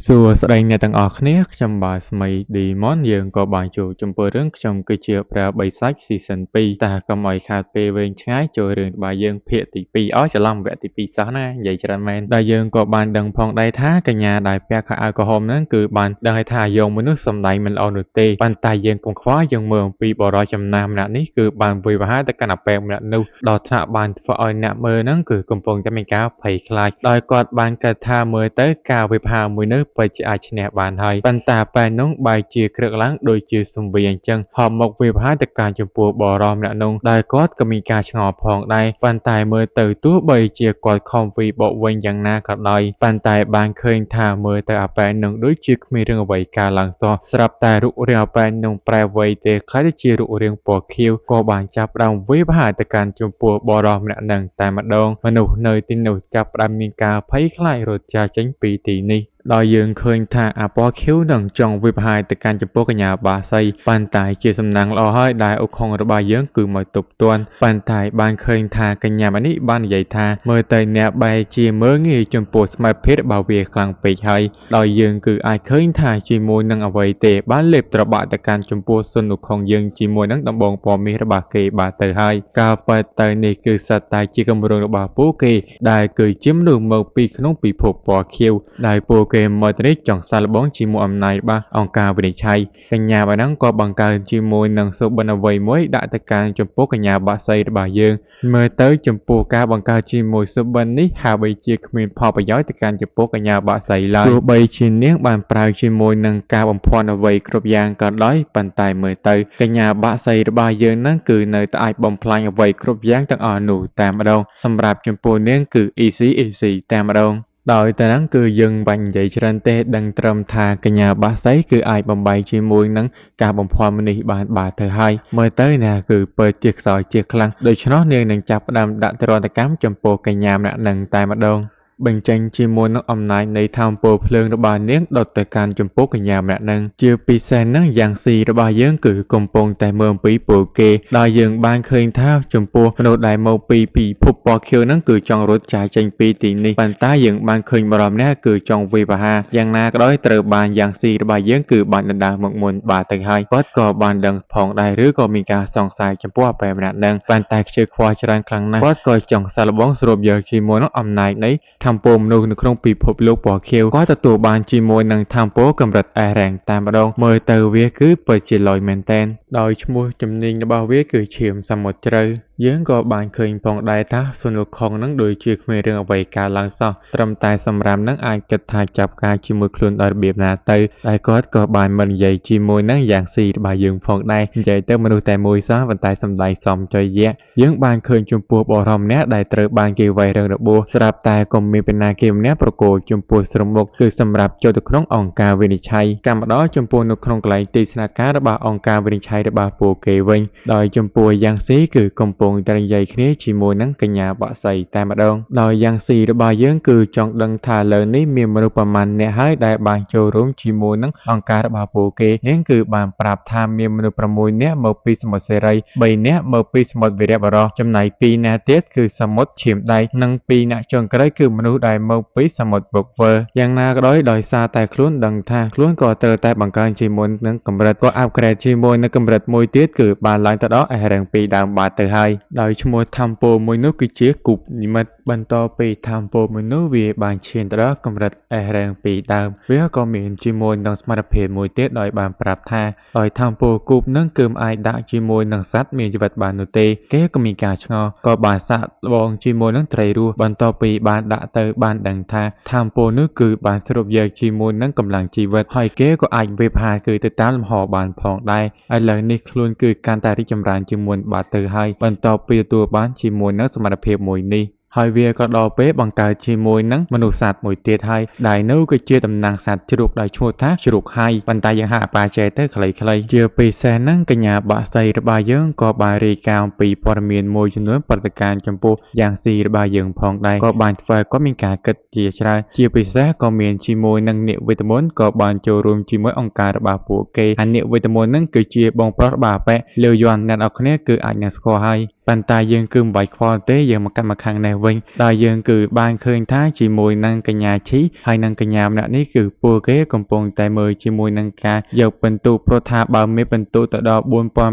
សួស្តីអ្នកទាំងអស់គ្នាខ្ញុំបាទស្មីឌីម៉ុនយើងក៏បានចូលចំពោះរឿងខ្ញុំគឺជាព្រះបិសាច Season 2តែកុំឲ្យខាតពេលវែងឆ្ងាយចូលរឿងរបស់យើងភាគទី2ឲ្យច្រឡំវគ្គទី2សោះណានិយាយច្រើនមែនដែលយើងក៏បានដឹងផងដែរថាកញ្ញាដែលពាក់ខោអាវក្រហមហ្នឹងគឺបានដឹងហើយថាយកមនុស្សសម្ដែងមិនល្អនោះទេប៉ុន្តែយើងកុំខ្វល់យើងមើលអំពីបរិចំណាស់ម្នាក់នេះគឺបានវិវហាទៅកាន់អាប៉ែម្នាក់នោះដល់ថ្នាក់បានធ្វើឲ្យអ្នកមើលហ្នឹងគឺកំពុងតែមានការភ័យខ្លាចដោយគាត់បានគិតថាមើលទៅការវិវហាមួយនោះពិតជាអាចឈ្នះបានហើយប៉ុន្តែប៉ែនោះបែរជាក្រឹកឡើងដូចជាសំវីអញ្ចឹងហមមកវិវហាទៅកាន់ចំពោះបរមម្នាក់នោះដែលគាត់ក៏មានការឆ្ងល់ផងដែរប៉ុន្តែមើលទៅទោះបីជាគាត់ខំវីបកវិញយ៉ាងណាក៏ដោយប៉ុន្តែបានឃើញថាមើលទៅអាប៉ែនោះដូចជាគ្មានរឿងអ្វីកើតឡើងសោះស្រាប់តែរូបរាងអាប៉ែនោះប្រែវ័យទេក្លាយទៅជារូបរាងពណ៌ខៀវក៏បានចាប់ផ្ដើមវិវហាទៅកាន់ចំពោះបរមម្នាក់នឹងតែម្ដងមនុស្សនៅទីនោះចាប់ផ្ដើមមានការភ័យខ្លាចរត់ចាកចេញពីទីនេះដោយយើងឃើញថាអាពណ៌ខៀវនឹងចង់វិវហាទៅកាន់ចំពោះកញ្ញាបាសីប៉ុន្តែជាសំណាងល្អហើយដែលអ៊ុខុងរបស់យើងគឺមកទប់ទន់ប៉ុន្តែបានឃើញថាកញ្ញាម្នាក់នេះបាននិយាយថាមើលទៅអ្នកបែរជាមើលងាយចំពោះស្មារតីរបស់វាខ្លាំងពេកហើយដោយយើងគឺអាចឃើញថាជាមួយនឹងអ្វីទេបានលេបត្របាក់ទៅកាន់ចំពោះសុនអ៊ុខុងយើងជាមួយនឹងដំបងពណ៌មាសរបស់គេបាទទៅហើយការប៉ែតទៅនេះគឺសិតតែជាគម្រោងរបស់ពួកគេដែលគឺជាមនុស្សមកពីក្នុងពិភពពណ៌ខៀវដែលពួកគេមកទៅនេះចង់សាកល្បងជាមួយអំណាចរបស់អង្គការវិនិច្ឆ័យកញ្ញាបាហ្នឹងក៏បង្កើនជាមួយនឹងសុបិនអ្វីមួយដាក់ទៅកាន់ចំពោះកញ្ញាបាក់សីរបស់យើងមើលទៅចំពោះការបង្កើតជាមួយសុបិននេះហាក់បីជាគ្មានផលប្រយោជន៍ទៅកាន់ចំពោះកញ្ញាបាក់សីឡើយទោះបីជានាងបានប្រើជាមួយនឹងការបំភាន់អ្វីគ្រប់យ៉ាងក៏ដោយប៉ុន្តែមើលទៅកញ្ញាបាក់សីរបស់យើងហ្នឹងគឺនៅតែអាចបំផ្លាញអ្វីគ្រប់យ៉ាងទាំងអស់នោះតែម្ដងសម្រាប់ចំពោះនាងគឺ easy easy តែម្ដងដោយតែហ្នឹងគឺយើងបាញ់និយាយច្រើនទេដឹងត្រឹមថាកញ្ញាបាសីគឺអាចបំបីជាមួយនឹងការបំភាន់មនុស្សបានបាទទៅហើយមើលទៅណាគឺពិតជាខ្សោយជាខ្លាំងដូច្នោះនាងនឹងចាប់ផ្ដើមដាក់ទរណកម្មចំពោះកញ្ញាម្នាក់នឹងតែម្ដងបញ្ចេញជាមួយនឹងអំណាចនៃធម្មពលភ្លើងរបស់នាងដុតទៅកាន់ចំពោះកញ្ញាម្នាក់នឹងជាពិសេសនឹងយ៉ាងស៊ីរបស់យើងគឺកំពុងតែមើលអំពីពួកគេដោយយើងបានឃើញថាចំពោះមនុស្សដែលមកពីពិភពពណ៌ខៀវនឹងគឺចង់រត់ចាយចេញពីទីនេះប៉ុន្តែយើងបានឃើញបរិមនេះគឺចង់វិវហាយ៉ាងណាក៏ដោយត្រូវបានយ៉ាងស៊ីរបស់យើងគឺបានដណ្ដើមមកមុនបាទទៅហើយគាត់ក៏បានដឹងផងដែរឬក៏មានការសង្ស័យចំពោះអបែម្នាក់នឹងប៉ុន្តែខ្ជិលខ្វល់ច្រើនខ្លាំងណាស់គាត់ក៏ចង់សាកល្បងស្រូបយកជាមួយនឹងអំណាចនៃធម្មពលមនុស្សនៅក្នុងពិភពលោកពណ៌ខៀវក៏ទទួលបានជាមួយនឹងធម្មពលកម្រិតអេរ៉ាំងតែម្ដងមើលទៅវាគឺពិតជាលយមែនទែនដោយឈ្មោះជំនាញរបស់វាគឺឈាមសមុទ្រជ្រៅយើងក៏បានឃើញផងដែរថាសុនខុងនឹងដូចជាគ្មានរឿងអ្វីកើតឡើងសោះត្រឹមតែសម្រាប់នឹងអាចគិតថាចាប់ការជាមួយខ្លួនដោយរបៀបណាទៅតែគាត់ក៏បានមិននិយាយជាមួយនឹងយ៉ាងស៊ីរបស់យើងផងដែរនិយាយទៅមនុស្សតែមួយសោះប៉ុន្តែសម្ដែងសំចយៈយើងបានឃើញចំពោះបរិមម្នាក់ដែលត្រូវបានគេវាយរងរបួសស្រាប់តែក៏មានពីណាគេម្នាក់ប្រគល់ចំពោះស្រមុខគឺសម្រាប់ចូលទៅក្នុងអង្គការវិនិច្ឆ័យកម្មដល់ចំពោះនៅក្នុងកន្លែងទីស្នាក់ការរបស់អង្គការវិនិច្ឆ័យរបស់ពួកគេវិញដោយចំពោះយ៉ាងស៊ីគឺកំពុងតែនិយាយគ្នាជាមួយនឹងកញ្ញាបក្សីតែម្ដងដោយយ៉ាងស៊ីរបស់យើងគឺចង់ដឹងថាលើនេះមានមនុស្សប្រមាណអ្នកហើយដែលបានចូលរួមជាមួយនឹងអង្គការរបស់ពួកគេនាងគឺបានប្រាប់ថាមានមនុស្ស6នាក់មកពីសមុទ្រសេរី3នាក់មកពីសមុទ្រវីរៈបរោះចំណែក2នាក់ទៀតគឺសមុទ្រឈាមដែកនិង2នាក់ចុងក្រោយគឺមនុស្សដែលមកពីសមុទ្របុកវើយ៉ាងណាក៏ដោយដោយសារតែខ្លួនដឹងថាខ្លួនក៏ត្រូវតែបង្កើនជាមួយនឹងកម្រិតក៏អាប់ក្រេតជាមួយនឹងកម្រិតមួយទៀតគឺបានឡើងទៅដល់ S រង2ដើមបាត់ទៅហើយដោយឈ្មោះធម្មពលមួយនោះគឺជាគូបនិមិត្តបន្តពីធម្មពលមួយនោះវាបានឈានទៅដល់កម្រិត S រង2ដើមវាក៏មានជាមួយនឹងសមត្ថភាពមួយទៀតដោយបានប្រាប់ថាដោយធម្មពលគូបនឹងគឺមិនអាចដាក់ជាមួយនឹងសត្វមានជីវិតបាននោះទេគេក៏មានការឆ្ងល់ក៏បានសាកល្បងជាមួយនឹងត្រីរស់បន្ទាប់ពីបានដាក់ទៅបានដឹងថាធម្មពលនោះគឺបានស្រូបយកជាមួយនឹងកម្លាំងជីវិតហើយគេក៏អាចវិភាគគឺទៅតាមលំហបានផងដែរឥឡូវនេះខ្លួនគឺកាន់តែរីកចម្រើនជាងមុនបាទទៅហើយបន្ទាប់ពីទទួលបានជាមួយនឹងសមត្ថភាពមួយនេះហើយវាក៏ដល់ពេលបង្កើតជាមួយនឹងមនុស្សសត្វមួយទៀតហើយដែលនោះគឺជាតំណាងសត្វជ្រូកដោយឈ្មោះថាជ្រូកហៃប៉ុន្តែយើងហៅអាប៉ាចែទៅខ្លីៗជាពិសេសហ្នឹងកញ្ញាបាក់សីរបស់យើងក៏បានរាយការណ៍អំពីព័ត៌មានមួយចំនួនប្រតិការចំពោះយ៉ាងស៊ីរបស់យើងផងដែរក៏បានធ្វើឲ្យគាត់មានការគិតជាច្រើនជាពិសេសក៏មានជាមួយនឹងអ្នកវេទមន្តក៏បានចូលរួមជាមួយអង្គការរបស់ពួកគេអាអ្នកវេទមន្តហ្នឹងគឺជាបងប្រុសរបស់អាប៉ែលាវយ័នអ្នកនរគ្នាគឺអាចនឹងស្គាល់ហើយប៉ុន្តែយើងគឺមិនបាច់ខ្វល់ទេយើងមកកាន់មកខាងនេះ វិញដោយយើងគឺបានឃើញថាជាមួយនឹងកញ្ញាឈីហើយនិងកញ្ញាម្នាក់នេះគឺពួកគេកំពុងតែមើលជាមួយនឹងការយកពិន្ទុព្រោះថាបើមានពិន្ទុទៅដល់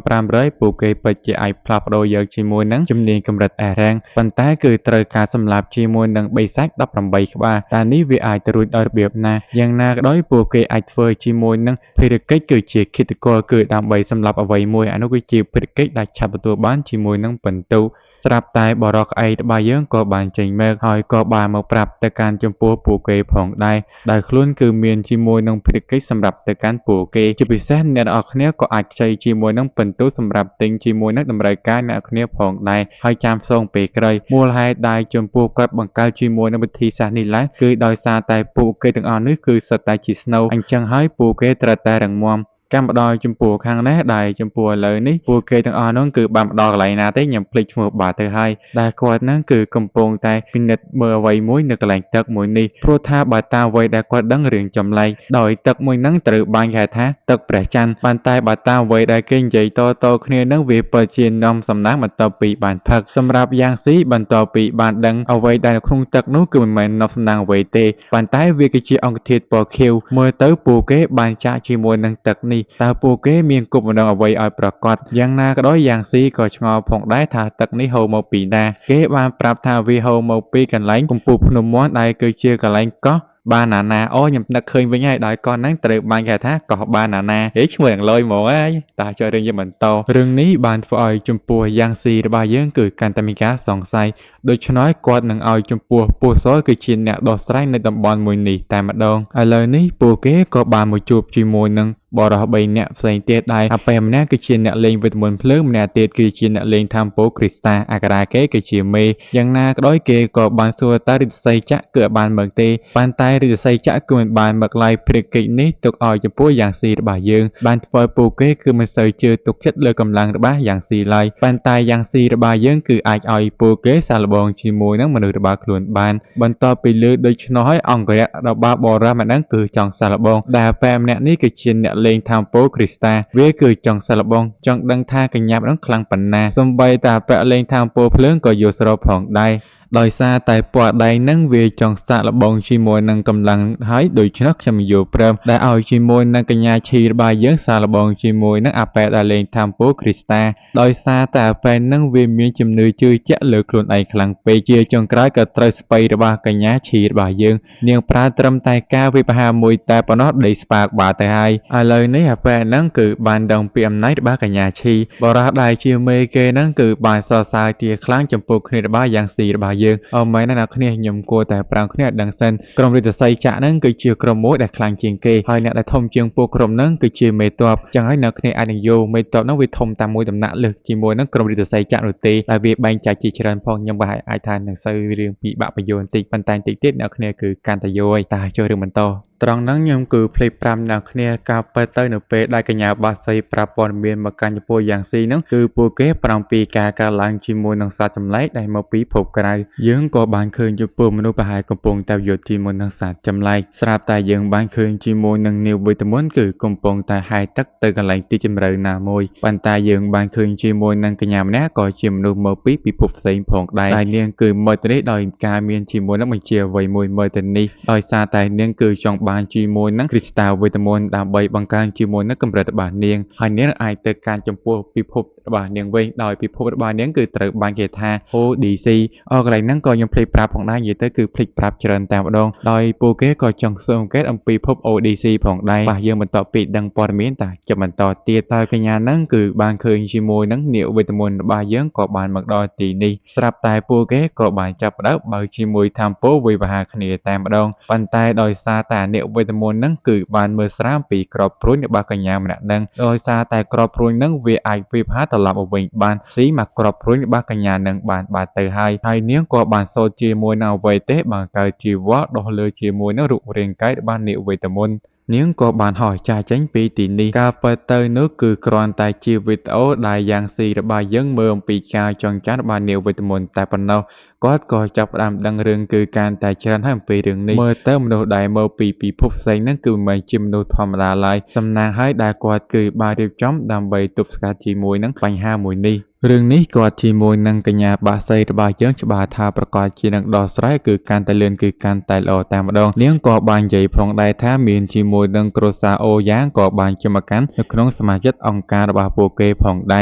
4500ពួកគេពិតជាអាចផ្លាស់ប្ដូរយកជាមួយនឹងជំនាញកម្រិត S rank ប៉ុន្តែគឺត្រូវការសម្លាប់ជាមួយនឹងបិសាច18ក្បាលតែនេះវាអាចទៅរួចដោយរបៀបណាយ៉ាងណាក៏ដោយពួកគេអាចធ្វើជាមួយនឹងភារកិច្ចគឺជាឃាតករគឺដើម្បីសម្លាប់អ្វីមួយអានោះគឺជាភារកិច្ចដែលឆាប់ទទួលបានជាមួយនឹងពិន្ទុស្រាប់តែបរិះក្អែករបស់យើងក៏បានចេញមកហើយក៏បានមកប្រាប់ទៅកាន់ចំពោះពួកគេផងដែរដែលខ្លួនគឺមានជាមួយនឹងភារកិច្ចសម្រាប់ទៅកាន់ពួកគេជាពិសេសអ្នកនរគ្នាក៏អាចខ្ចីជាមួយនឹងពិន្ទុសម្រាប់ទិញជាមួយនឹងតម្រូវការអ្នកគ្នាផងដែរហើយចាំផ្សងពេលក្រោយមូលហេតុដែលចំពោះគាត់បង្កើតជាមួយនឹងវិធីសាស្ត្រនេះឡើងគឺដោយសារតែពួកគេទាំងអស់នេះគឺសុទ្ធតែជាស្នូវអញ្ចឹងហើយពួកគេត្រូវតែរឹងមាំកម្មមកដល់ចំពោះខាងនេះដែលចំពោះឥឡូវនេះពួកគេទាំងអស់នោះគឺបានមកដល់កន្លែងណាទេខ្ញុំភ្លេចឈ្មោះបាទទៅហើយដែលគាត់ហ្នឹងគឺកំពុងតែពិនិត្យមើលអ្វីមួយនៅកន្លែងទឹកមួយនេះព្រោះថាបើតាមអ្វីដែលគាត់ដឹងរឿងចម្លែកដោយទឹកមួយហ្នឹងត្រូវបានគេហៅថាទឹកព្រះច័ន្ទប៉ុន្តែបើតាមអ្វីដែលគេនិយាយតៗគ្នាហ្នឹងវាពិតជានាំសំណាងបន្ទាប់ពីបានផឹកសម្រាប់យ៉ាងស៊ីបន្ទាប់ពីបានដឹងអ្វីដែលនៅក្នុងទឹកនោះគឺមិនមែននាំសំណាងអ្វីទេប៉ុន្តែវាគឺជាអង្គធាតុពណ៌ខៀវមើលទៅពួកគេបានចាក់ជាមួយនឹងទឹកនេះតើពួកគេមានគោលបំណងអ្វីឲ្យប្រាកដយ៉ាងណាក៏ដោយយ៉ាងស៊ីក៏ឆ្ងល់ផងដែរថាទឹកនេះហូរមកពីណាគេបានប្រាប់ថាវាហូរមកពីកន្លែងកំពូលភ្នំមាន់ដែលគឺជាកន្លែងកោះបាណាណាអូខ្ញុំនឹកឃើញវិញហើយដោយកោះហ្នឹងត្រូវបានគេថាកោះបាណាណាហេឈ្មោះយ៉ាងលយហ្មងហើយតើចុះរឿងយើងបន្តរឿងនេះបានធ្វើឲ្យចំពោះយ៉ាងស៊ីរបស់យើងគឺកាន់តែមានការសង្ស័យដូច្នោះគាត់នឹងឲ្យចំពោះពស់សគឺជាអ្នកដោះស្រាយនៅតំបន់មួយនេះតែម្ដងឥឡូវនេះពួកគេក៏បានមកជួបជាមួយនឹងបរិះ3នាក់ផ្សេងទៀតដែរអាប៉ែម្នាក់គឺជាអ្នកលេងវេទមន្តភ្លើងម្នាក់ទៀតគឺជាអ្នកលេងថាមពលគ្រីស្តាអាការ៉ាគេគឺជាមេយ៉ាងណាក៏ដោយគេក៏បានសួរតើឫស្សីចក្រគឺបានមកទេប៉ុន្តែឫស្សីចក្រគឺមិនបានមកឡើយភារកិច្ចនេះទុកឲ្យចំពោះយ៉ាងស៊ីរបស់យើងបានធ្វើឲ្យពួកគេគឺមិនសូវជឿទុកចិត្តលើកម្លាំងរបស់យ៉ាងស៊ីឡើយប៉ុន្តែយ៉ាងស៊ីរបស់យើងគឺអាចឲ្យពួកគេសាកល្បងជាមួយនឹងមនុស្សរបស់ខ្លួនបានបន្ទាប់ពីលើដូច្នោះហើយអង្គរៈរបស់បរិះម្នាក់គឺចង់សាកល្បងដែលប៉ែម្នាក់នេះគឺជាអ្នកលេងថាមពលគ្រីស្តាវាគឺចង់សាកល្បងចង់ដឹងថាកញ្ញាម្ដងខ្លាំងប៉ុណ្ណាសំបីតាពាក់លេងថាមពលភ្លើងក៏យល់ស្របផងដែរដោយសារតែពណ៌ដែងនឹងវាចង់សាកល្បងជាមួយនឹងកម្លាំងហើយដូច្នោះខ្ញុំយល់ព្រមដែលឲ្យជាមួយនឹងកញ្ញាឈីរបស់យើងសាកល្បងជាមួយនឹងអាប៉ែដែលលេងថាមពលគ្រីស្តាដោយសារតែអាប៉ែនឹងវាមានជំនឿជឿជាក់លើខ្លួនឯងខ្លាំងពេកជាចុងក្រោយក៏ត្រូវស្បៃរបស់កញ្ញាឈីរបស់យើងនាងប្រើត្រឹមតែការវិបហាមួយតែប៉ុណ្ណោះដីស្បាកបាទៅហើយឥឡូវនេះអាប៉ែហ្នឹងគឺបានដឹងពីអំណាចរបស់កញ្ញាឈីបរិះដែលជាមេគេហ្នឹងគឺបានសរសើរជាខ្លាំងចំពោះគ្នារបស់យ៉ាងស៊ីរបស់យើងអមែនណាអ្នកគ្នាខ្ញុំគួរតែប្រាំងគ្នាឲ្យដឹងសិនក្រុមរិទ្ធសីចាក់ហ្នឹងគឺជាក្រុមមួយដែលខ្លាំងជាងគេហើយអ្នកដែលធំជាងពួកក្រុមហ្នឹងគឺជាមេតបចឹងហើយអ្នកគ្នាអាចនឹងយល់មេតបហ្នឹងវាធំតាមមួយដំណាក់លើសជាមួយនឹងក្រុមរិទ្ធសីចាក់នោះទេដែលវាបែងចែកជាច្រើនផងខ្ញុំក៏អាចថានឹងសូវរឿងពិបាកបញ្យល់បន្តិចប៉ុន្តែបន្តិចទៀតអ្នកគ្នាគឺកាន់តែយល់ហើយតើចូលរឿងបន្តត្រង់ហ្នឹងខ្ញុំគឺភ្លេចប្រាប់អ្នកគ្នាការពិតទៅនៅពេលដែលកញ្ញាបាសីប្រាប់ព័ត៌មានមកកាន់ចំពោះយ៉ាងស៊ីហ្នឹងគឺពួកគេប្រាប់ពីការកើតឡើងជាមួយនឹងសត្វចម្លែកដែលមកពីភពក្រៅយើងក៏បានឃើញចំពោះមនុស្សប្រហែលកំពុងតែយុទ្ធជាមួយនឹងសត្វចម្លែកស្រាប់តែយើងបានឃើញជាមួយនឹងនាវវេទមន្តគឺកំពុងតែហែលទឹកទៅកន្លែងទីជម្រៅណាមួយប៉ុន្តែយើងបានឃើញជាមួយនឹងកញ្ញាម្នាក់ក៏ជាមនុស្សមកពីពិភពផ្សេងផងដែរដែលនាងគឺមកទៅនេះដោយការមានជាមួយនឹងបញ្ជាអ្វីមួយមកទៅនេះដោយសារតែនាងគឺចង់បានជាមួយនឹងគ្រីស្តាល់វេទមន្តដើម្បីបង្កើនជាមួយនឹងកម្រិតរបស់នាងហើយនាងអាចទៅកាន់ចំពោះពិភពរបស់នាងវិញដោយពិភពរបស់នាងគឺត្រូវបានគេថា ODC អកន្លែងហ្នឹងក៏ខ្ញុំភ្លេចប្រាប់ផងដែរនិយាយទៅគឺភ្លេចប្រាប់ច្រើនតែម្ដងដោយពួកគេក៏ចង់ស៊ើបអង្កេតអំពីភព ODC ផងដែរបាទយើងបន្ទាប់ពីដឹងព័ត៌មានតាចាំបន្តទៀតតើកញ្ញាហ្នឹងគឺបានឃើញជាមួយនឹងនាគវេទមន្តរបស់យើងក៏បានមកដល់ទីនេះស្រាប់តែពួកគេក៏បានចាប់ផ្ដើមបើកជាមួយថាមពលវិវាហាគ្នាតែម្ដងប៉ុន្តែដោយសារតែនាគវេទមន្តហ្នឹងគឺបានមើលស្រាមពីក្របព្រួញរបស់កញ្ញាម្នាក់ហ្នឹងដោយសារតែក្របព្រួញហ្នឹងវាអាចវិវាហាត្រឡប់មកវិញបានស៊ីមកក្របព្រួញរបស់កញ្ញានឹងបានបាត់ទៅហើយហើយនាងក៏បានសូត្រជាមួយនឹងអ្វីទេបង្កើតជីវៈដោះលើជាមួយនឹងរូបរាងកាយរបស់នាគវេទមន្តនាងក៏បានហោះចាកចេញពីទីនេះការពិតទៅនោះគឺគ្រាន់តែជាវីដេអូដែលយ៉ាងស៊ីរបស់យើងមើលអំពីការចងចាំរបស់នាគវេទមន្តតែប៉ុណ្ណោះគាត់ក៏ចាប់ផ្ដើមដឹងរឿងគឺកាន់តែច្រើនហើយអំពីរឿងនេះមើលទៅមនុស្សដែលមកពីពិភពផ្សេងហ្នឹងគឺមិនមែនជាមនុស្សធម្មតាឡើយសំណាងហើយដែលគាត់គឺបានរៀបចំដើម្បីទប់ស្កាត់ជាមួយនឹងបញ្ហាមួយនេះ រឿងនេះគាត់ជាមួយនឹងកញ្ញាបាក់សីរបស់យើងច្បាស់ថាប្រកាសជានឹងដោះស្រាយគឺកាន់តែលឿនគឺកាន់តែល្អតែម្ដងនាងក៏បាននិយាយផងដែរថាមានជាមួយនឹងគ្រួសារអូយ៉ាងក៏បានជុំកាន់នៅក្នុងសមាជិកអង្គការរបស់ពួកគេផងដែ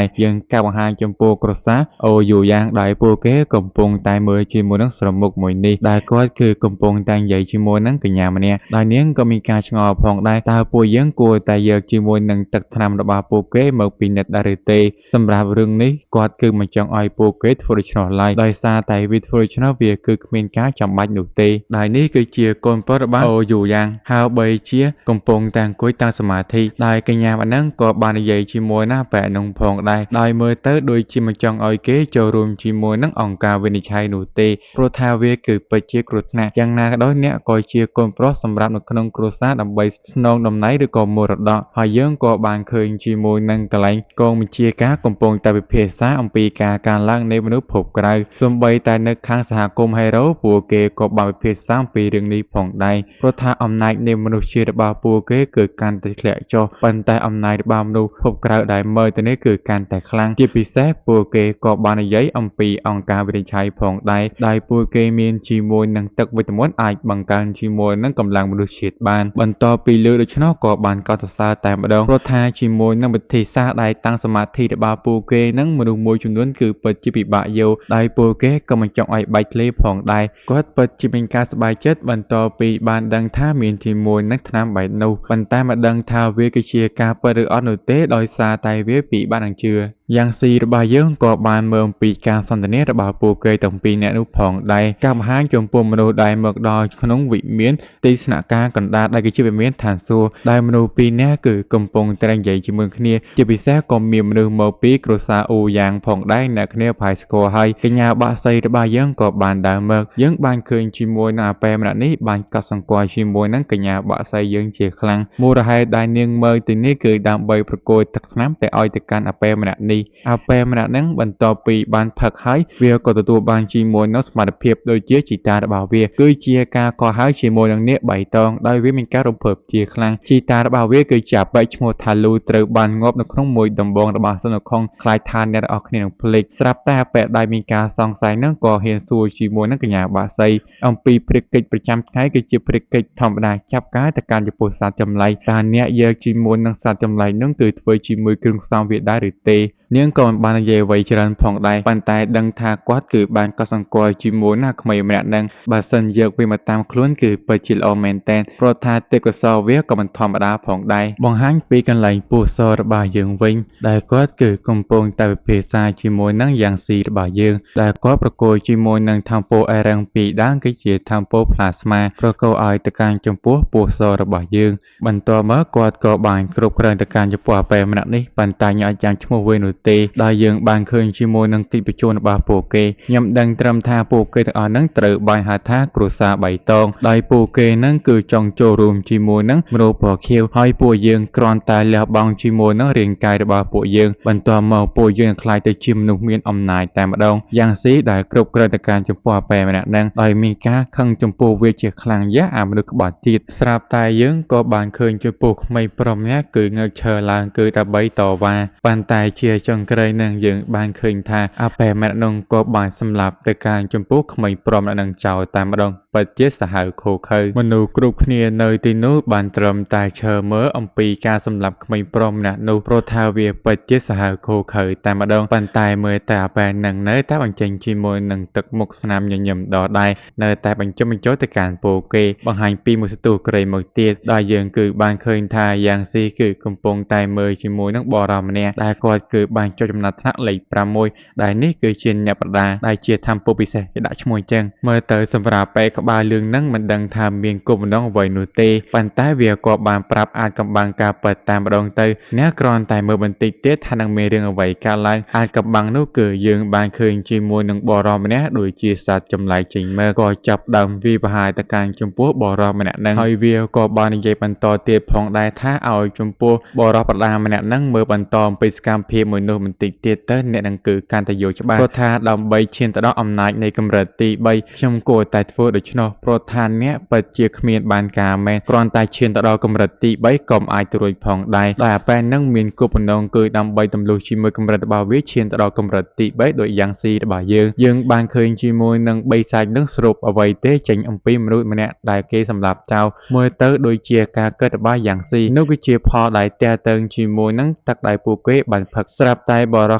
រយើងកាបង្ហាញចំពោះគ្រួសារអូយូយ៉ាងដែលពួកគេកំពុងតែមើលជាមួយនឹងស្រមុខមួយនេះដែលគាត់គឺកំពុងតែនិយាយជាមួយនឹងកញ្ញាម្នាក់ដោយនាងក៏មានការឆ្ងល់ផងដែរតើពួកយើងគួរតែយកជាមួយនឹងទឹកថ្នាំរបស់ពួកគេមកពិនិត្យដែរឬទេសម្រាប់រឿងនេះគាត់គឺមិនចង់ឲ្យពួកគេធ្វើដូច្នោះឡើយដោយសារតែវាធ្វើដូច្នោះវាគឺគ្មានការចាំបាច់នោះទេដែលនេះគឺជាកូនប្រុសរបស់អូយូយ៉ាងហើយបីជាកំពុងតែអង្គុយតាំងសមាធិដោយកញ្ញាម្នាក់ក៏បាននិយាយជាមួយណាបែនោះផងដែរដោយមើលទៅដូចជាមិនចង់ឲ្យគេចូលរួមជាមួយនឹងអង្គការវិនិច្ឆ័យនោះទេព្រោះថាវាគឺពិតជាគ្រោះថ្នាក់យ៉ាងណាក៏ដោយអ្នកក៏ជាកូនប្រុសសម្រាប់នៅក្នុងគ្រួសារដើម្បីស្នងតំណែងឬក៏មរតកហើយយើងក៏បានឃើញជាមួយនឹងកន្លែងកងបញ្ជាការកំពុងតែពិភាក្សាអំពីការកើនឡើងនៃមនុស្សភពក្រៅសូម្បីតែនៅខាងសហគមន៍ហេរ៉ូពួកគេក៏បានពិភាក្សាអំពីរឿងនេះផងដែរព្រោះថាអំណាចនៃមនុស្សជាតិរបស់ពួកគេគឺកាន់តែធ្លាក់ចុះប៉ុន្តែអំណាចរបស់មនុស្សភពក្រៅដែលមើលទៅនេះគឺកាន់តែខ្លាំងជាពិសេសពួកគេក៏បាននិយាយអំពីអង្គការវិនិច្ឆ័យផងដែរដោយពួកគេមានជាមួយនឹងទឹកវិតាមីនអាចបង្កើនជាមួយនឹងកម្លាំងមនុស្សជាតិបានបន្ទាប់ពីលើដូច្នោះក៏បានកោតសរសើរតែម្ដងព្រោះថាជាមួយនឹងវិធីសាស្ត្រដែលតាំងសមាធិរបស់ពួកគេនឹងមនុស្សមួយចំនួនគឺពិតជាពិបាកយល់ដោយពួកគេក៏មិនចង់ឲ្យបែកធ្លាយផងដែរគាត់ពិតជាមានការសប្បាយចិត្តបន្ទាប់ពីបានដឹងថាមានជាមួយនឹងថ្នាំបែបនោះប៉ុន្តែមិនដឹងថាវាគឺជាការពិតឬអត់នោះទេដោយសារតែវាពិបាកនឹងជឿយ៉ាងស៊ីរបស់យើងក៏បានមើលអំពីការសន្ទនារបស់ពួកគេទាំងពីរនាក់នោះផងដែរការបង្ហាញចំពោះមនុស្សដែលមកដល់ក្នុងវិមានទីស្នាក់ការកណ្ដាលដែលគឺជាវិមានឋានសួគ៌ដែលមនុស្សពីរនាក់គឺកំពុងតែនិយាយជាមួយគ្នាជាពិសេសក៏មានមនុស្សមកពីគ្រួសារអូយ៉ាងផងដែរអ្នកគ្នាប្រហែលស្គាល់ហើយកញ្ញាបាក់សីរបស់យើងក៏បានដើរមកយើងបានឃើញជាមួយនឹងអាប៉ែម្នាក់នេះបានកត់សម្គាល់ជាមួយនឹងកញ្ញាបាក់សីយើងជាខ្លាំងមូលហេតុដែលនាងមើលទីនេះគឺដើម្បីប្រគល់ទឹកថ្នាំទៅឲ្យទៅកាន់អាប៉ែម្នាក់នេះអាប៉ែម្នាក់ហ្នឹងបន្ទាប់ពីបានផឹកហើយវាក៏ទទួលបានជាមួយនឹងសមត្ថភាពដូចជាជីតារបស់វាគឺជាការកោះហៅជាមួយនឹងនាគបៃតងដោយវាមានការរំភើបជាខ្លាំងជីតារបស់វាគឺជាអាប៉ែឈ្មោះថាលូត្រូវបានងាប់នៅក្នុងមួយដំបងរបស់សុនខុងខ្លាចថាអ្នកទាំងអស់គ្នានឹងភ្លេចស្រាប់តែអាប៉ែដែលមានការសង្ស័យនឹងក៏ហ៊ានសួរជាមួយនឹងកញ្ញាបាក់សីអំពីភារកិច្ចប្រចាំថ្ងៃគឺជាភារកិច្ចធម្មតាចាប់ការទៅកាន់ចំពោះសត្វចម្លែកតើអ្នកយកជាមួយនឹងសត្វចម្លែកនឹងគឺធ្វើជាមួយគ្រឿងផ្សំវាដែរឬទេនាងក៏មិនបាននិយាយអ្វីច្រើនផងដែរប៉ុន្តែដឹងថាគាត់គឺបានកត់សម្គាល់ជាមួយនឹងក្មេងម្នាក់នឹងបើសិនយកវាមកតាមខ្លួនគឺពិតជាល្អមែនទែនព្រោះថាទេពកោសល្យវាក៏មិនធម្មតាផងដែរបង្ហាញពីកន្លែងពស់សរបស់យើងវិញដែលគាត់គឺកំពុងតែពិភាក្សាជាមួយនឹងយ៉ាងស៊ីរបស់យើងដែលគាត់ប្រគល់ជាមួយនឹងធម្មពលអេរ៉ាំងពីរដើមគឺជាធម្មពលផ្លាស្មាប្រគល់ឲ្យទៅកាន់ចំពោះពស់សរបស់យើងបន្ទាប់មកគាត់ក៏បានគ្រប់គ្រងទៅកាន់ចំពោះអាប៉ែម្នាក់នេះប៉ុន្តែខ្ញុំអត់ចាំឈ្មោះវានោះទេដោយយើងបានឃើញជាមួយនឹងទីប្រជុំរបស់ពួកគេខ្ញុំដឹងត្រឹមថាពួកគេទាំងអស់ហ្នឹងត្រូវបានហៅថាគ្រួសារបៃតងដោយពួកគេហ្នឹងគឺចង់ចូលរួមជាមួយនឹងមនុស្សពណ៌ខៀវហើយពួកយើងគ្រាន់តែលះបង់ជាមួយនឹងរាងកាយរបស់ពួកយើងបន្ទាប់មកពួកយើងនឹងក្លាយទៅជាមនុស្សមានអំណាចតែម្ដងយ៉ាងស៊ីដែលគ្រប់គ្រងទៅកាន់ចំពោះអាប៉ែម្នាក់ហ្នឹងដោយមានការខឹងចំពោះវាជាខ្លាំងយ៉ាស់អាមនុស្សក្បត់ជាតិស្រាប់តែយើងក៏បានឃើញចំពោះក្មេងប្រុសម្នាក់គឺងើកឈរឡើងគឺដើម្បីតវ៉ាប៉ុន្តែជាចុងក្រោយនឹងយើងបានឃើញថាអាប៉ែម្នាក់នោះក៏បានសម្លាប់ទៅកាន់ចំពោះក្មេងប្រុសម្នាក់នឹងចោលតែម្ដងពិតជាសាហាវឃោរឃៅមនុស្សគ្រប់គ្នានៅទីនោះបានត្រឹមតែឈរមើលអំពីការសម្លាប់ក្មេងប្រុសម្នាក់នោះព្រោះថាវាពិតជាសាហាវឃោរឃៅតែម្ដងប៉ុន្តែមើលតែអាប៉ែនឹងនៅតែបញ្ចេញជាមួយនឹងទឹកមុខស្នាមញញឹមដដែលនៅតែបញ្ចុះបញ្ចូលទៅកាន់ពួកគេបង្ហាញពីមួយសន្ទុះក្រៃមកទៀតដល់យើងគឺបានឃើញថាយ៉ាងស៊ីគឺកំពុងតែមើលជាមួយនឹងបរិសម្នាក់ដែលគាត់គឺបានចុះចំណាត់ថ្នាក់លេខ5ដែលនេះគឺជាអ្នកប្រដាដែលជាធម្មពលពិសេសគេដាក់ឈ្មោះអញ្ចឹងមើលទៅសម្រាប់បែក្បាលលឿងនឹងមិនដឹងថាមានគោលបំណងអ្វីនោះទេប៉ុន្តែវាក៏បានប្រាប់អាចកំបាំងការពិតតែម្ដងទៅអ្នកគ្រាន់តែមើលបន្តិចទៀតថានឹងមានរឿងអ្វីកើតឡើងអាចកំបាំងនោះគឺយើងបានឃើញជាមួយនឹងបរិសម្នាក់ដូចជាសត្វចម្លែកចេញមកក៏ចាប់ដើមវាយប្រហារទៅកាន់ចំពោះបរិសម្នាក់នឹងហើយវាក៏បាននិយាយបន្តទៀតផងដែរថាឲ្យចំពោះបរិសប្រដាម្នាក់នឹងមើលបន្តអំពីសកម្មភាពមួយនោះបន្តិចទៀតទៅអ្នកនឹងគឺកាន់តែយល់ច្បាស់ព្រោះថាដើម្បីឈានទៅដល់អំណាចនៃកម្រិតទី3ខ្ញុំគួរតែធ្វើដូច្ ច្នោះព្រោះថាអ្នកពិតជាគ្មានបានការមែនគ្រាន់តែឈានទៅដល់កម្រិតទី3ក៏មិនអាចទៅរួចផងដែរដោយអាប៉ែនឹងមានគោលបំណងគឺដើម្បីទម្លុះជាមួយកម្រិតរបស់វាឈានទៅដល់កម្រិតទី3ដោយយ៉ាងស៊ីរបស់យើងយើងបានឃើញជាមួយនឹងបីសាច់នឹងស្រូបអ្វីទេចេញអំពីមនុស្សម្នាក់ដែលគេសម្លាប់ចោលមើលទៅដូចជាការគិតរបស់យ៉ាងស៊ីនោះគឺជាផលដែលទាក់ទងជាមួយនឹងទឹកដែលពួកគេបានផឹកស្រាប់តែបរិះ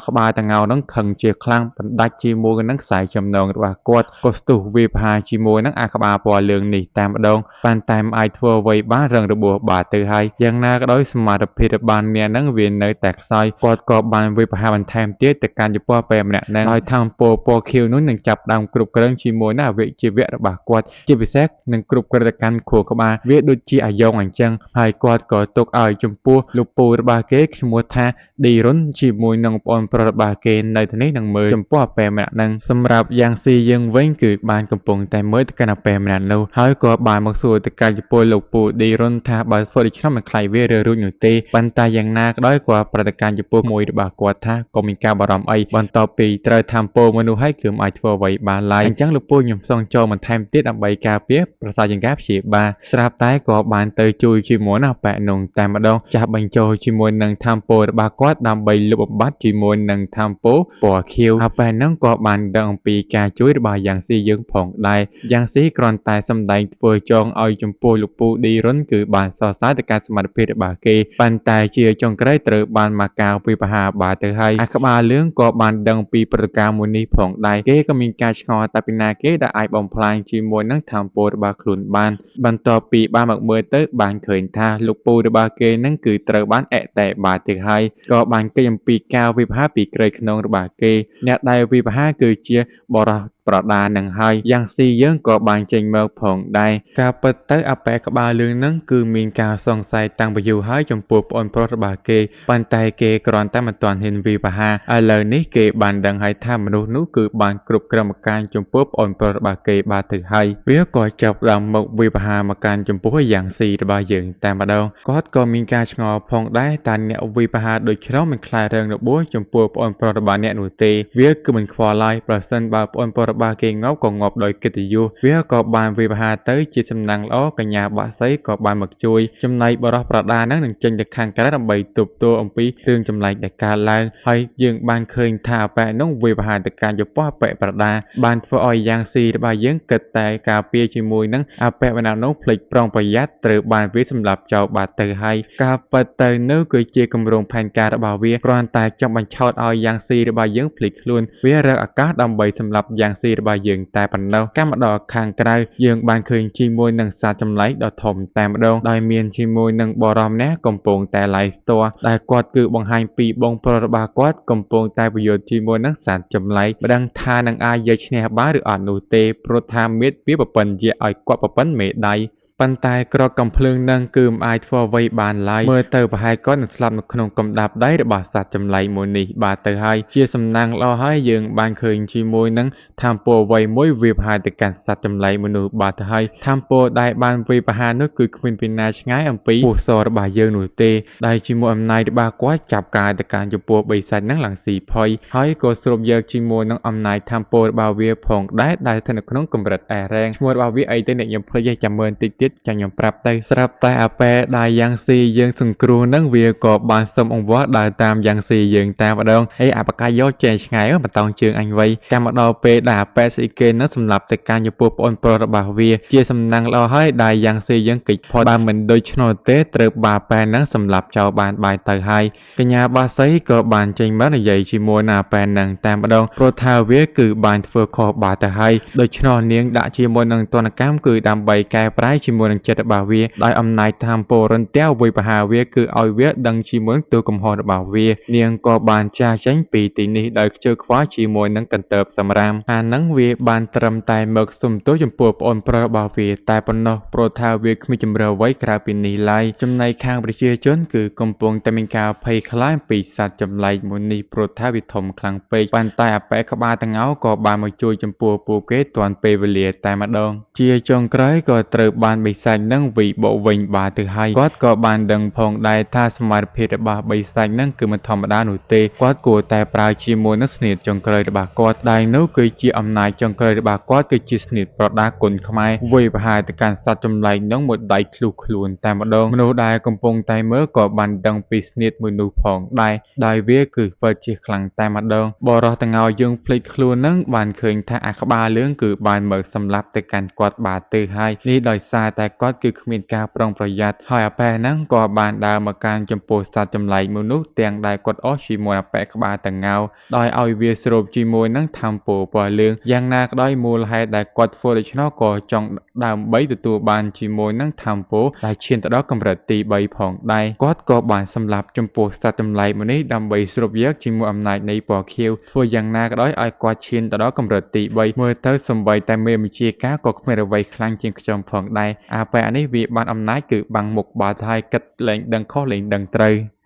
ក្បាលតងោនឹងខឹងជាខ្លាំងបណ្ដាច់ជាមួយនឹងខ្សែចំណងរបស់គាត់ក៏ស្ទុះវាប្រហារជាមួយនឹងអាក្បាលពណ៌លឿងនេះតែម្ដងប៉ុន្តែមិនអាចធ្វើអ្វីបានរឹងរបួសបាទទៅហើយយ៉ាងណាក៏ដោយសមត្ថភាពរបស់អ្នកនឹងវានៅតែខ្សោយគាត់ក៏បានវាប្រហារបន្ថែមទៀតទៅកាន់ចំពោះពេលម្នាក់នឹងហើយថាមពលពណ៌ខៀវនោះនឹងចាប់ដើមគ្រប់គ្រងជាមួយនឹងអវិជ្ជាវៈរបស់គាត់ជាពិសេសនឹងគ្រប់គ្រងទៅកាន់ខួរក្បាលវាដូចជាអាយ៉ងអញ្ចឹងហើយគាត់ក៏ទុកឲ្យចំពោះលោកពូរបស់គេឈ្មោះថាឌីរុនជាមួយនឹងប្អូនប្រុសរបស់គេនៅទីនេះនឹងមើលចំពោះអាប៉ែម្នាក់នឹងសម្រាប់យ៉ាងស៊ីយើងវិញគឺបានកំពុងតែមើលទៅកាន់អាប៉ែម្នាក់នោះហើយក៏បានមកសួរទៅកាន់ចំពោះលោកពូឌីរុនថាបើធ្វើដូច្នោះមិនខ្លាចវារើរួចនោះទេប៉ុន្តែយ៉ាងណាក៏ដោយគាត់ប្រតិកម្មចំពោះមួយរបស់គាត់ថាក៏មានការបារម្ភអីបន្ទាប់ពីត្រូវធ្វើពោមនុស្សហើយគឺមិនអាចធ្វើអ្វីបានឡើយអញ្ចឹងលោកពូខ្ញុំសូមចូលបន្ថែមទៀតដើម្បីការពារប្រសើរជាងការព្យាបាលស្រាប់តែក៏បានទៅជួយជាមួយនឹងអាប៉ែនោះតែម្ដងចាស់បញ្ចូលជាមួយនឹងធម្មពលរបស់គាត់ដើម្បីលុបបំបាត់ជាមួយនឹងធម្មពលពណ៌ខៀវអាប៉ែនោះក៏បានដឹងអំពីការជួយរបស់យ៉ាងស៊ីយើងផងដែរយ៉ាងស៊ីគ្រាន់តែសម្ដែងធ្វើចងឲ្យចំពោះលោកពូឌីរុនគឺបានសរសើរទៅការសមត្ថភាពរបស់គេប៉ុន្តែជាចុងក្រោយត្រូវបានមកការវិបហាបាទទៅហើយអាក្បាលលឿងក៏បានដឹងពីព្រឹត្តិការណ៍មួយនេះផងដែរគេក៏មានការឆ្ងល់តែពីណាគេដែលអាចបំផ្លាញជាមួយនឹងធម្មពលរបស់ខ្លួនបានបន្ទាប់ពីបានមកមើលទៅបានឃើញថាលោកពូរបស់គេនឹងគឺត្រូវបានអតិបាទទៅហើយក៏បានគេចអំពីការវិភាគពីក្រៃក្នុងរបស់គេអ្នកដែលវិភាគគឺជាបរិះប្រដានឹងហើយយ៉ាងស៊ីយើងក៏បានចេញមកផងដែរការពិតទៅអាប៉ែក្បាលលឿងនឹងគឺមានការសង្ស័យតាំងពីយូរហើយចំពោះប្អូនប្រុសរបស់គេប៉ុន្តែគេគ្រាន់តែមិនទាន់ហ៊ានវិភាគឥឡូវនេះគេបានដឹងហើយថាមនុស្សនោះគឺបានគ្រប់គ្រងមកកាន់ចំពោះប្អូនប្រុសរបស់គេបាទទៅហើយវាក៏ចាប់ដើមមកវិភាគមកកាន់ចំពោះយ៉ាងស៊ីរបស់យើងតែម្ដងគាត់ក៏មានការឆ្ងល់ផងដែរតើអ្នកវិភាគដូចច្រោមិនខ្លាចរងរបួសចំពោះប្អូនប្រុសរបស់អ្នកនោះទេវាគឺមិនខ្វល់ឡើយប្រសិនបើប្អូនប្រុសរបស់គេងាប់ក៏ងាប់ដោយកិត្តិយសវាក៏បានវិភាគទៅជាសំណាងល្អកញ្ញាបាក់សីក៏បានមកជួយចំណែកបរិះប្រដានឹងនឹងចេញទៅខាងក្រៅដើម្បីទប់ទល់អំពីរឿងចម្លែកដែលកើតឡើងហើយយើងបានឃើញថាអាប៉ែនោះវិភាគទៅកាន់ចំពោះអាប៉ែប្រដាបានធ្វើឲ្យយ៉ាងស៊ីរបស់យើងគិតតែការពារជាមួយនឹងអាប៉ែបណ្ណានោះភ្លេចប្រុងប្រយ័ត្នត្រូវបានវាសម្លាប់ចោលបាត់ទៅហើយការពិតទៅនោះគឺជាគម្រោងផែនការរបស់វាគ្រាន់តែចង់បញ្ឆោតឲ្យយ៉ាងស៊ីរបស់យើងភ្លេចខ្លួនវារកឱកាសដើម្បីសម្លាប់យ៉ាងស៊ីរបស់យើងតែប៉ុណ្ណោះកម្មដល់ខាងក្រៅយើងបានឃើញជាមួយនឹងសត្វចម្លែកដ៏ធំតែម្ដងដោយមានជាមួយនឹងបរិម្នាក់កំពុងតែឡាយផ្ទាល់ដែលគាត់គឺបង្ហាញពីបងប្រុសរបស់គាត់កំពុងតែប្រយុទ្ធជាមួយនឹងសត្វចម្លែកមិនដឹងថានឹងអាចយកឈ្នះបានឬអត់នោះទេព្រោះថាមៀតវាប្រពន្ធជាឲ្យគាត់ប្រពន្ធមេដៃប៉ុន្តែក្រកំភ្លើងនឹងគឺមិនអាចធ្វើអ្វីបានឡើយមើលទៅប្រហែលគាត់នឹងស្លាប់នៅក្នុងកំដាប់ដៃរបស់សត្វចម្លែកមួយនេះបាទទៅហើយជាសំណាងល្អហើយយើងបានឃើញជាមួយនឹងធម្មពលអ្វីមួយវាប្រហែលទៅកាន់សត្វចម្លែកមនុស្សបាទទៅហើយធម្មពលដែលបានវាប្រហារនោះគឺគ្មានពីណាឆ្ងាយអំពីពស់សរបស់យើងនោះទេដែលជាមួយអំណាចរបស់គាត់ចាប់កាយទៅកាន់ចំពោះបិសាចនឹងឡើងស៊ីផុយហើយក៏ស្រូបយកជាមួយនឹងអំណាចធម្មពលរបស់វាផងដែរដែលស្ថិតនៅក្នុងកម្រិតអេរ៉េងឈ្មោះរបស់វាអីទៅអ្នកខ្ញុំភ្លេចចាំមើលបន្តិចទៀតចាំខ្ញុំប្រាប់ទៅស្រាប់តែអាប៉ែដែលយ៉ាងស៊ីយើងសង្គ្រោះនឹងវាក៏បានសុំអង្វរដើរតាមយ៉ាងស៊ីយើងតែម្ដងហើយអាបកាយកចេះឆ្ងាយបន្តោងជើងអញវៃចាំមកដល់ពេលដែលអាប៉ែស្អីគេនឹងសម្លាប់ទៅកាន់ចំពោះប្អូនប្រុសរបស់វាជាសំណាងល្អហើយដែលយ៉ាងស៊ីយើងគេចផុតបើមិនដូច្នោះទេត្រូវបាប៉ែនឹងសម្លាប់ចោលបានបាយទៅហើយកញ្ញាបាសីក៏បានចេញមកនិយាយជាមួយនឹងអាប៉ែនឹងតែម្ដងព្រោះថាវាគឺបានធ្វើខុសបាទៅហើយដូច្នោះនាងដាក់ជាមួយនឹងទណ្ឌកម្មគឺដើម្បីកែប្រែជាមួយនឹងចិត្តរបស់វាដោយអំណាចធម្មពលរន្ទះវិបហាវាគឺឲ្យវាដឹងជាមួយនឹងទោសកំហុសរបស់វានាងក៏បានចាស់ចេញពីទីនេះដោយខ្ជិលខ្វល់ជាមួយនឹងកន្ទើបសម្រាមអានឹងវាបានត្រឹមតែមកសុំទោសចំពោះប្អូនប្រុសរបស់វាតែប៉ុណ្ណោះព្រោះថាវាគ្មានជម្រើសអ្វីក្រៅពីនេះឡើយចំណែកខាងប្រជាជនគឺកំពុងតែមានការភ័យខ្លាចពីសត្វចម្លែកមួយនេះព្រោះថាវាធំខ្លាំងពេកប៉ុន្តែអាប៉ែក្បាលតងោក៏បានមកជួយចំពោះពួកគេទាន់ពេលវេលាតែម្ដងជាចុងក្រោយក៏ត្រូវបានបញ្ បិសាចនឹងវិបកវិញបាទទៅហើយគាត់ក៏បានដឹងផងដែរថាសមត្ថភាពរបស់បិសាចនឹងគឺមិនធម្មតានោះទេគាត់គួរតែប្រើជាមួយនឹងស្នៀតចុងក្រោយរបស់គាត់ដែលនោះគឺជាអំណាចចុងក្រោយរបស់គាត់គឺជាស្នៀតប្រដាគុណខ្មែរវាយប្រហារទៅកាន់សត្វចម្លែកនឹងមួយដៃធ្លុះខ្លួនតែម្ដងមនុស្សដែលកំពុងតែមើលក៏បានដឹងពីស្នៀតមួយនោះផងដែរដោយវាគឺពិតជាខ្លាំងតែម្ដងបរោះទាំងឲ្យយើងភ្លេចខ្លួននឹងបានឃើញថាអាក្បាលលឿងគឺបានមកសម្លាប់ទៅកាន់គាត់បាទទៅហើយនេះដោយសារតែគាត់គឺគ្មានការប្រុងប្រយ័ត្នហើយអាប៉ែហ្នឹងក៏បានដើរមកកាន់ចំពោះសត្វចម្លែកមួយនោះទាំងដែលគាត់អស់ជាមួយអាប៉ែក្បាលតងោដោយឲ្យវាស្រូបជាមួយនឹងធម្មពលពណ៌លឿងយ៉ាងណាក៏ដោយមូលហេតុដែលគាត់ធ្វើដូច្នោះក៏ចង់ដើម្បីទទួលបានជាមួយនឹងធម្មពលដែលឈានទៅដល់កម្រិតទី3ផងដែរគាត់ក៏បានសម្លាប់ចំពោះសត្វចម្លែកមួយនេះដើម្បីស្រូបយកជាមួយអំណាចនៃពណ៌ខៀវធ្វើយ៉ាងណាក៏ដោយឲ្យគាត់ឈានទៅដល់កម្រិតទី3មើលទៅសំបីតែមេបញ្ជាការក៏គ្មានអ្វីខ្លាំងជាងខ្ញុំផងដែរអាប៉ែនេះវាបានអំណាចគឺបាំងមុខបាត់ហើយគិតលែងដឹងខុសលែងដឹងត្រូវ។